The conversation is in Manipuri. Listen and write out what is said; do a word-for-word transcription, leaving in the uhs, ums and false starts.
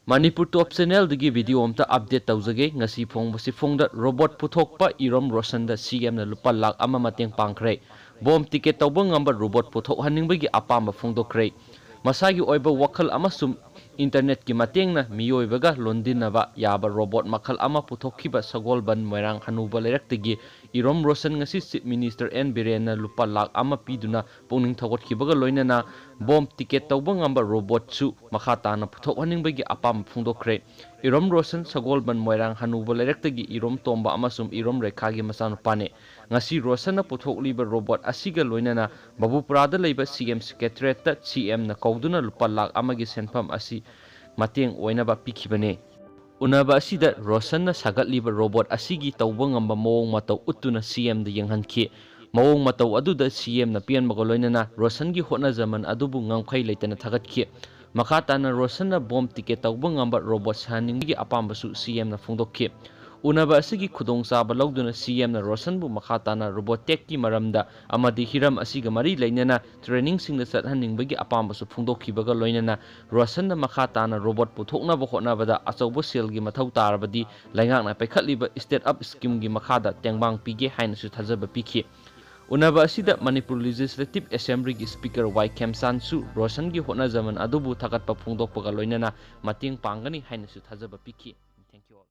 ꯃꯅꯤꯄꯨꯔ ꯇꯣꯞ ꯆꯦꯅꯦꯜꯗꯒꯤ ꯚꯤꯗꯤꯑꯣ ꯑꯝꯇ ꯑꯞꯗꯦꯠ ꯇꯧꯖꯒꯦ꯫ ꯉꯁꯤ ꯐꯣꯡꯕꯁꯤ ꯐꯣꯡꯗ ꯔꯣꯕꯣꯠ ꯄꯨꯊꯣꯛꯄ ꯏꯔꯣꯝ ꯔꯣꯁꯟꯗ ꯁꯤ ꯑꯦꯝꯅ ꯂꯨꯄꯥ ꯂꯥꯈ ꯑꯃ ꯃꯇꯦꯡ ꯄꯥꯡꯈ꯭ꯔꯦ꯫ ꯕꯣꯝ ꯇꯤꯀꯦꯠ ꯇꯧꯕ ꯉꯝꯕ ꯔꯣꯕꯣꯠ ꯄꯨꯊꯣꯛꯍꯟꯅꯤꯡꯕꯒꯤ ꯑꯄꯥꯝꯕ ꯐꯣꯡꯗꯣꯛꯈ꯭ꯔꯦ꯫ ꯃꯁꯥꯒꯤ ꯑꯣꯏꯕ ꯋꯥꯈꯜ ꯑꯃꯁꯨꯡ ꯏꯟꯇꯔꯅꯦꯠꯀꯤ ꯃꯇꯦꯡꯅ ꯃꯤꯑꯣꯏꯕꯒ ꯂꯣꯟꯗꯤꯟꯅꯕ ꯌꯥꯕ ꯔꯣꯕꯣꯠ ꯃꯈꯜ ꯑꯃ ꯄꯨꯊꯣꯛꯈꯤꯕ ꯁꯒꯣꯜꯕꯟ ꯃꯣꯏꯔꯥꯡ ꯍꯅꯨꯕ ꯂꯩꯔꯛꯇꯒꯤ ꯏꯔꯣꯝ ꯔꯣꯁꯟ ꯉꯁꯤ ꯆꯤꯐ ꯃꯤꯅꯤꯁꯇꯔ ꯑꯦꯟ ꯕꯤꯔꯦꯟꯅ ꯂꯨꯄꯥ ꯂꯥꯈ ꯑꯃ ꯄꯤꯗꯨꯅ ꯄꯨꯛꯅꯤꯡ ꯊꯧꯒꯠꯈꯤꯕꯒ ꯂꯣꯏꯅꯅ ꯕꯣꯝ ꯇꯤꯀꯦꯠ ꯇꯧꯕ ꯉꯝꯕ ꯔꯣꯕꯣꯠꯁꯨ ꯃꯈꯥ ꯇꯥꯅ ꯄꯨꯊꯣꯛꯍꯟꯅꯤꯡꯕꯒꯤ ꯑꯄꯥꯝꯕ ꯐꯣꯡꯗꯣꯛꯈ꯭ꯔꯦ꯫ ꯏꯔꯣꯝ ꯔꯣꯁꯟ ꯁꯒꯣꯜꯕꯟ ꯃꯣꯏꯔꯥꯡ ꯍꯅꯨꯕ ꯂꯩꯔꯛꯇꯒꯤ ꯏꯔꯣꯝ ꯇꯣꯝꯕ ꯑꯃꯁꯨꯡ ꯏꯔꯣꯝ ꯔꯦꯈꯥꯒꯤ ꯃꯆꯥꯅꯨꯄꯥꯅꯤ꯫ ꯉꯁꯤ ꯔꯣꯁꯟꯅ ꯄꯨꯊꯣꯛꯂꯤꯕ ꯔꯣꯕꯣꯠ ꯑꯁꯤꯒ ꯂꯣꯏꯅꯅ ꯕꯕꯨꯄꯨꯔꯥꯗ ꯂꯩꯕ ꯁꯤ ꯑꯦꯝ ꯁꯦꯀ꯭ꯔꯦꯇꯔꯤꯌꯦꯠꯇ ꯁꯤ ꯑꯦꯝꯅ ꯀꯧꯗꯨꯅ ꯂꯨꯄꯥ ꯂꯥꯈ ꯑꯃꯒꯤ ꯁꯦꯟꯐꯝ ꯑꯁꯤ ꯃꯇꯦꯡ ꯑꯣꯏꯅꯕ ꯄꯤꯈꯤꯕꯅꯤ꯫ ꯎꯅꯕ ꯑꯁꯤꯗ ꯔꯣꯁꯟꯅ ꯁꯥꯒꯠꯂꯤꯕ ꯔꯣꯕꯣꯠ ꯑꯁꯤꯒꯤ ꯇꯧꯕ ꯉꯝꯕ ꯃꯑꯣꯡ ꯃꯇꯧ ꯎꯠꯇꯨꯅ ꯁꯤ ꯑꯦꯝꯗ ꯌꯦꯡꯍꯟꯈꯤ꯫ ꯃꯑꯣꯡ ꯃꯇꯧ ꯑꯗꯨꯗ ꯁꯤ ꯑꯦꯝꯅ ꯄꯦꯟꯕꯒ ꯂꯣꯏꯅꯅ ꯔꯣꯁꯟꯒꯤ ꯍꯣꯠꯅꯖꯃꯟ ꯑꯗꯨꯕꯨ ꯉꯝꯈꯩ ꯂꯩꯇꯅ ꯊꯥꯒꯠꯈꯤ꯫ ꯃꯈꯥ ꯇꯥꯅ ꯔꯣꯁꯟꯅ ꯕꯣꯝ ꯇꯤꯀꯦꯠ ꯇꯧꯕ ꯉꯝꯕ ꯔꯣꯕꯣꯠ ꯁꯥꯍꯟꯅꯤꯡꯕꯒꯤ ꯑꯄꯥꯝꯕꯁꯨ ꯁꯤ ꯑꯦꯝꯅ ꯐꯣꯡꯗꯣꯛꯈꯤ꯫ ꯎꯅꯕ ꯑꯁꯤꯒꯤ ꯈꯨꯗꯣꯡꯆꯥꯕ ꯂꯧꯗꯨꯅ ꯁꯤ ꯑꯦꯝꯅ ꯔꯣꯁꯟꯕꯨ ꯃꯈꯥ ꯇꯥꯅ ꯔꯣꯕꯣꯇꯦꯛꯀꯤ ꯃꯔꯝꯗ ꯑꯃꯗꯤ ꯍꯤꯔꯝ ꯑꯁꯤꯒ ꯃꯔꯤ ꯂꯩꯅꯅ ꯇ꯭ꯔꯦꯅꯤꯡꯁꯤꯡꯗ ꯆꯠꯍꯟꯅꯤꯡꯕꯒꯤ ꯑꯄꯥꯝꯕꯁꯨ ꯐꯣꯡꯗꯣꯛꯈꯤꯕꯒ ꯂꯣꯏꯅꯅ ꯔꯣꯁꯟꯅ ꯃꯈꯥ ꯇꯥꯅ ꯔꯣꯕꯣꯠ ꯄꯨꯊꯣꯛꯅꯕ ꯍꯣꯠꯅꯕꯗ ꯑꯆꯧꯕ ꯁꯦꯜꯒꯤ ꯃꯊꯧ ꯇꯥꯔꯕꯗꯤ ꯂꯩꯉꯥꯛꯅ ꯄꯥꯏꯈꯠꯂꯤꯕ ꯁ꯭ꯇꯦꯠ ꯑꯞ ꯁ꯭ꯀꯤꯝꯒꯤ ꯃꯈꯥꯗ ꯇꯦꯡꯕꯥꯡ ꯄꯤꯒꯦ ꯍꯥꯏꯅꯁꯨ ꯊꯥꯖꯕ ꯄꯤꯈꯤ꯫ ꯎꯅꯕ ꯑꯁꯤꯗ ꯃꯅꯤꯄꯨꯔ ꯂꯦꯖꯤꯁꯂꯦꯇꯤꯚ ꯑꯦꯁꯦꯝꯕ꯭ꯂꯤꯒꯤ ꯁ꯭ꯄꯤꯀꯔ ꯋꯥꯏ ꯈꯦꯝꯆꯥꯟꯁꯨ ꯔꯣꯁꯟꯒꯤ ꯍꯣꯠꯅꯖꯃꯟ ꯑꯗꯨꯕꯨ ꯊꯥꯒꯠꯄ ꯐꯣꯡꯗꯣꯛꯄꯒ ꯂꯣꯏꯅꯅ ꯃꯇꯦꯡ ꯄꯥꯡꯒꯅꯤ ꯍꯥꯏꯅꯁꯨ ꯊꯥꯖꯕ ꯄꯤꯈꯤ꯫ Thank you all.